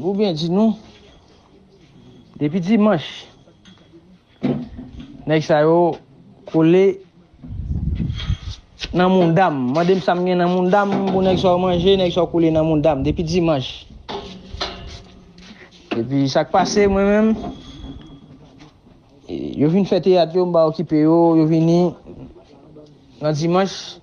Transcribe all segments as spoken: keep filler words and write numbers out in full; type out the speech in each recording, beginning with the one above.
Pou byen di nou, depi dimanch, nèg sa yo kole nan mounda m. Mande m sa m gen nan mounda m pou nèg sa yo manje, nèg sa yo kole nan mounda m depi dimanch. Epi sa k pase, mwen menm, yo vin fè teyat yo, m pa okipe yo, yo vini nan dimanch,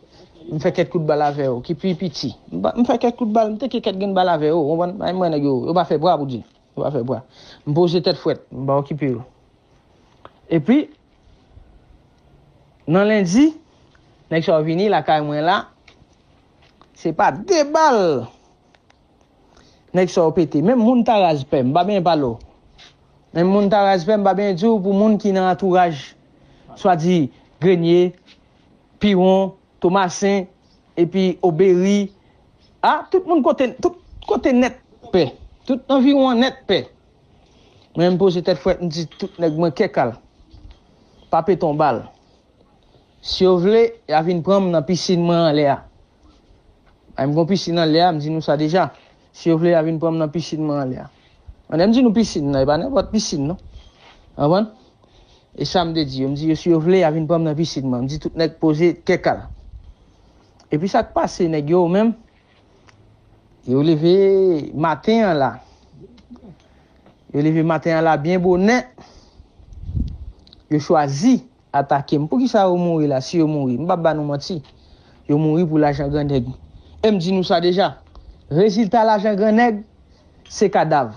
m fè kèk kout bal avè yo, ki pi piti. M pa- m fè kèk kout bal, m teke kèk grenn bal avè yo, ou konprann? Ay, mwen nèg yo, yo pa fè bra pou di. Yo pa fè bra. M poze tèt frèt, m pa okipe yo. Epi, nan lendi, nèg sa yo vini lakay mwen la, se pa de bal nèg sa yo pete. Menm moun Taraz pè, m pa byen pale w. Menm moun Taraz pè, m pa byen di w pou moun ki nan antouraj, swa di Grenye, Piwon, Tomasen, epi Oberi. A, tout moun kote, tout kote nèt pè. Tout anviwon an nèt pè. Mwen, m poze tèt frèt, m di tout nèg mwen kè kal. Pa pete yon bal. Si yo vle, y a vin pran m nan pisin mwen anlè a. Ay, m gon pisin anlè a, m di nou sa deja. Si yo vle, y a vin pran m nan pisin mwen anlè a. Mwen, lè m di nou pisin nan, e pa nenpòt pisin, non. Konprann? E sa m te di yo. M di yo, si yo vle, y a vin pran m nan pisin mwen. M di tout nèg poze kè kal. Epi sa k pase, nèg yo menm, yo leve maten an la. Yo leve maten an la byen bonè. Yo chwazi atake m. Poukisa yo mouri la, si yo mouri? M p ap ba nou manti. Yo mouri pou lajan grannèg. E m di nou sa deja. Rezilta lajan grannèg, se kadav.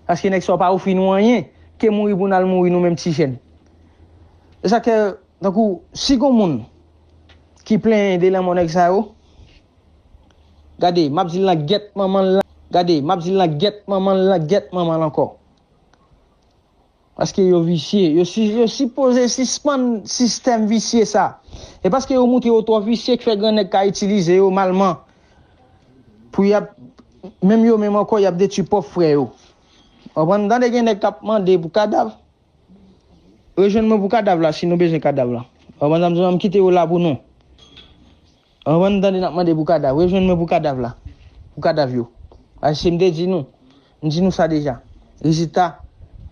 Paske nèg sa yo pa ofri nou anyen, ke mouri pou n al mouri nou menm ti jèn. E sa ke, tankou, si gon moun ki plenyen de lanmò nèg sa yo, gade, m ap di l nan gèt manman l lan, gade, m ap di l nan gèt manman l lan, gèt manman l ankò. Paske yo visye, yo, si- yo sipoze sispann sistèm visye sa. E paske yo montre yo twò visye k fè grannèg ka itilize yo malman. Pou y ap, menm yo menm ankò, y ap detwi pwòp frè yo. Ou konprann? Tande gen nèg k ap mande pou kadav. Rejwenn mwen pou kadav la, si nou bezwen kadav la. Ou konprann sa m di w, m kite yo la pou nou. Ou konprann? Tande n ap mande pou kadav. Rejwenn mwen pou kadav la. Pou kadav yo. Paske m te di nou. M di nou sa deja. Rezilta,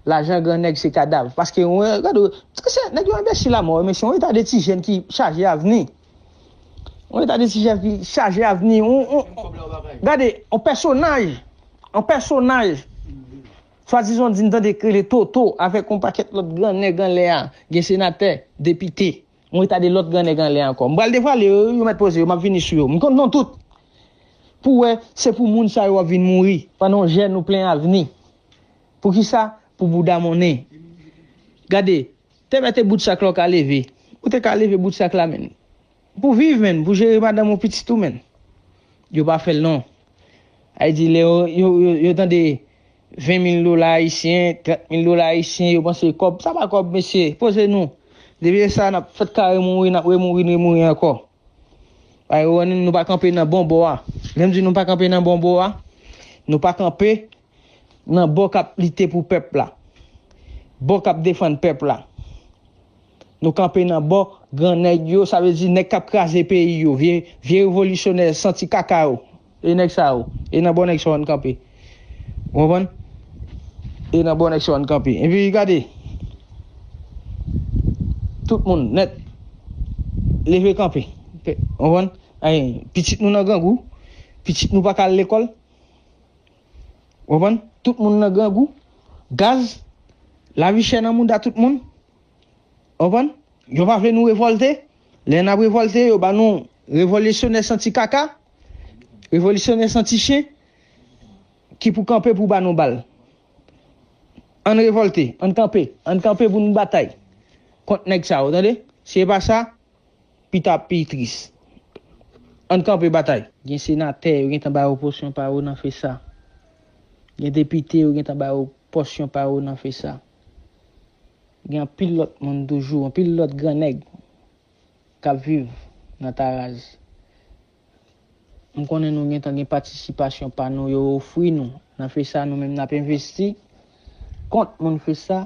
lajan grannèg se kadav. Paske, w- gade, se nèg yo enbesil amò, mesye, yon eta de ti jèn ki chaje avni. Yon eta de ti jèn ki chaje avni. Yon- yon- gade, yon pèsonaj, yon pèsonaj, swadizan di n tande k rele Toto, avèk yon pakèt lòt grannèg anlè a, gen senatè, depite. Yon eta de lòt grannèg anlè ankò. M pral devwale yo, yo mèt poze yo, m ap vini sou yo. M konn non tout. Pou wè, se pou moun sa yo ap vin mouri, pandan yon jèn ou plen avni. Poukisa? Pou bouda monnen. Gade, te mete bout sak la w ka leve. Ou te ka leve bout sak la, menn. Pou viv, menn, pou jere madanm ou, pitit ou, menn. Yo pa fè l, non. Ay di, lè yo, yo, yo, yo tande ven mil dola ayisyen, trant mil dola ayisyen, yo panse kòb. Sa pa kòb, mesye. Poze nou. Depi sa, n ap fèt kare mouri, n ap remouri, n remouri ankò. Ay, ou wè, nou, nou pa kanpe nan bon bò a. Lè m di nou pa kanpe nan bon bò a, nou pa kanpe nan bò k ap lite pou pèp la. Bò k ap defann pèp la. Nou kanpe nan bò grannèg yo, sa vle di nèg k ap kraze peyi yo, vye, vye revolisyonè santi kaka yo. E nèg sa yo. E nan bò nèg sa yo n kanpe. Ou konprann? E nan bò nèg sa yo n kanpe. Epi gade. Tout moun nèt. Leve kanpe. Ou konprann? Ay, pitit nou nan grangou. Pitit nou pa ka al lekòl. Ou konprann? Tout moun nan grangou. Gaz. Lavi chè nan mouda tout moun. Ou konprann? Yo pa vle nou revòlte. Lè n ap revòlte, yo ba nou revolisyonè santi kaka, revolisyonè santi chen, ki pou kanpe pou ba nou bal. Ann revòlte, ann kanpe, ann kanpe pou nou batay kont nèg sa yo, tande? Si e pa sa, pita ap pi tris. Ann kanpe batay. Gen senatè, yo gentan ba yo pòsyon pa yo nan fè sa. Gen depite, yo gentan ba yo pòsyon pa yo nan fè sa. Gen anpil lòt moun toujou, anpil lòt grannèg k ap viv nan Taraz. M konnen nou gentan gen patisipasyon pa nou yo ofri nou nan fè sa, nou menm n ap envesti kont moun fè sa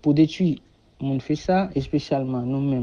pou detwi moun fè sa, espesyalman nou menm.